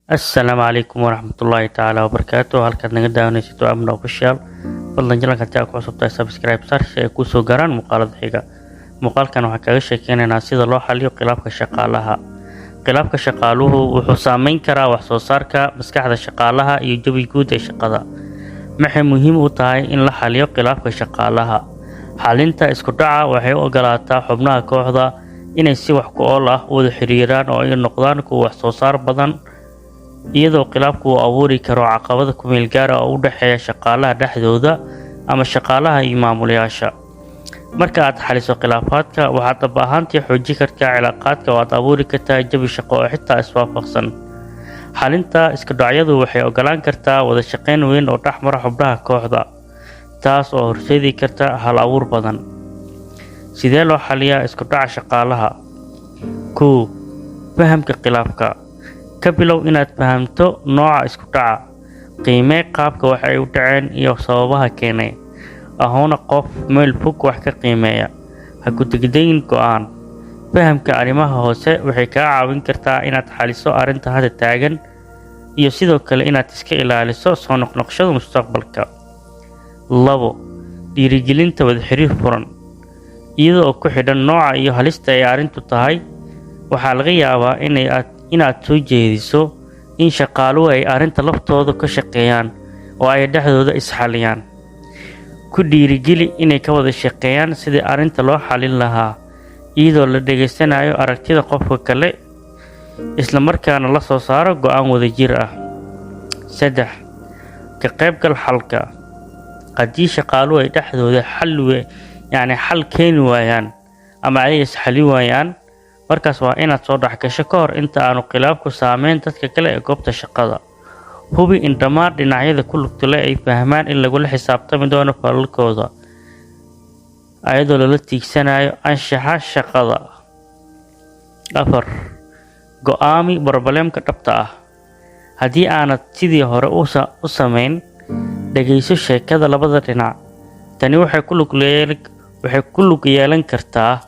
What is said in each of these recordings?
Assalaamu calaykum waraxmatullaahi tacaala wabarakaatu. Halkaad naga daawanaysid waa Amna Official. Fadlan channelka haddii aad ku cusub tahay, subscribe saar si ay kusoo gaaraan muuqaalada xiga. Muuqaalkan waxaan kaga sheekeynaynaa sida loo xaliyo khilaafka shaqaalaha. Khilaafka shaqaaluhu wuxuu saameyn karaa wax soo saarka, maskaxda shaqaalaha iyo jawi guud ee shaqada. Maxay muhiim u tahay in la xaliyo khilaafka shaqaalaha? Xalinta isku dhaca waxay u ogolaataa xubnaha kooxda inay si wax ku ool ah u wada xiriiraan oo ay noqdaan kuwa wax soo saar badan, iyadoo khilaafku uu abuuri karo caqabado ku meel gaar ah oo u dhexeeya shaqaalaha dhexdooda ama shaqaalaha iyo maamulayaasha. Marka aad xaliso khilaafaadka, waxaad dhab ahaantii xoojin kartaa cilaaqaadka oo aad abuuri kartaa jawi shaqo oo xitaa iswaafaqsan. Xalinta isku dhacyadu waxay ogolaan kartaa wada shaqayn weyn oo dhex mara xubnaha kooxda, taas oo horseedi karta hal abuur badan. Sidee loo xaliyaa isku dhaca shaqaalaha? 1. Fahamka khilaafka. Ka bilow inaad fahamto nooca isku dhaca. Qiimee qaabka wax ay u dhaceen iyo sababaha keenay. Ahoona qof meel fog wax ka qiimeeya. Ha ku degdegin go'aan. Fahamka arrimaha hoose waxay kaa caawin kartaa inaad xaliso arrinta hadda taagan iyo sidoo kale inaad iska ilaaliso soo noqnoqoshada mustaqbalka. 2. Dhiirigelinta wada xiriir furan. Iyada oo ku xidhan nooca iyo halista ay arrintu tahay, waxaa laga yaabaa inaad soo jeediso in shaqaaluhu ay arrinta laftooda ka shaqeeyaan oo ay dhexdooda is xaliyaan. Ku dhiirigeli inay ka wada shaqeeyaan sidii arrinta loo xalin lahaa, iyadoo la dhegaysanayo aragtida qofka kale, isla markaana la soo saaro go'aan wadajir ah. 3. Ka qaybgal xalka. Haddii shaqaaluhu ay dhexdooda xal yacni xal keeni waayaan ama ay is xalin waayaan, markaas waa inaad soo dhex gasho ka hor inta aanu khilaafku saameyn dadka kale ee goobta shaqada. Hubi in dhammaan dhinacyada ku lugta leh ay fahmaan in lagula xisaabtami doono falalkooda, ayadoo lala tiigsanayo anshaxa shaqada. 4. Go'aami problemka dhabta ah. Haddii aanad sidii hore u samayn, dhageyso sheekada labada dhinac. Tani waxay ku lug yeelan kartaa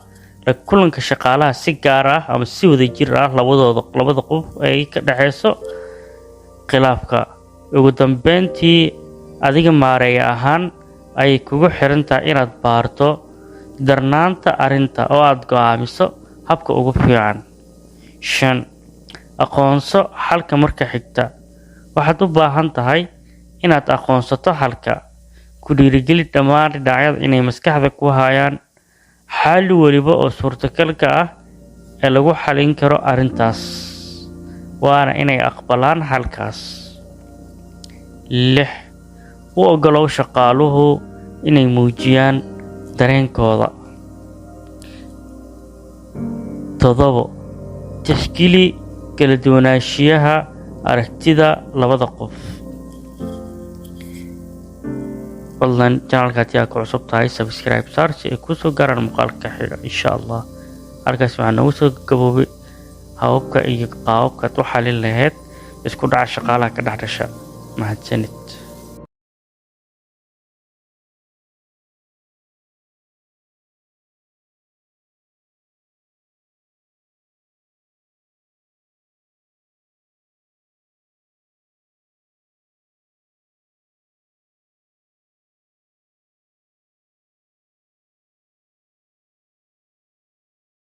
la kulanka shaqaalaha si gaar ah ama si wadajir ah labadooda, labada qof ay ka dhexeyso khilaafka. Ugu dambeyntii, adiga maareeye ahaan ayay kugu xiran tahay inaad baarto darnaanta arrinta oo aad go'aamiso habka ugu fiican. 5. Aqoonso xalka. Marka xigta, waxaad u baahan tahay inaad aqoonsato xalka. Ku dhiirigeli dhammaan dhinacyada inay maskaxda ku hayaan xal waliba oo suurtagalka ah ee lagu xalin karo arrintaas, waana inay aqbalaan xalkaas. 6. U oggolow shaqaaluhu inay muujiyaan dareenkooda. 7. Tixgeli kala duwanaanshiyaha aragtida labada qof. Fadlan channelka haddii aad ku cusub tahay, subscribe saar si ay kusoo gaaraan muuqaalka xiga, insha Allah. Halkaas waxaa noogu soo gaboobay hababka iyo qaababka aad u xalin lahayd isku dhaca shaqaalaha ka dhex dhasha. Mahadsanid.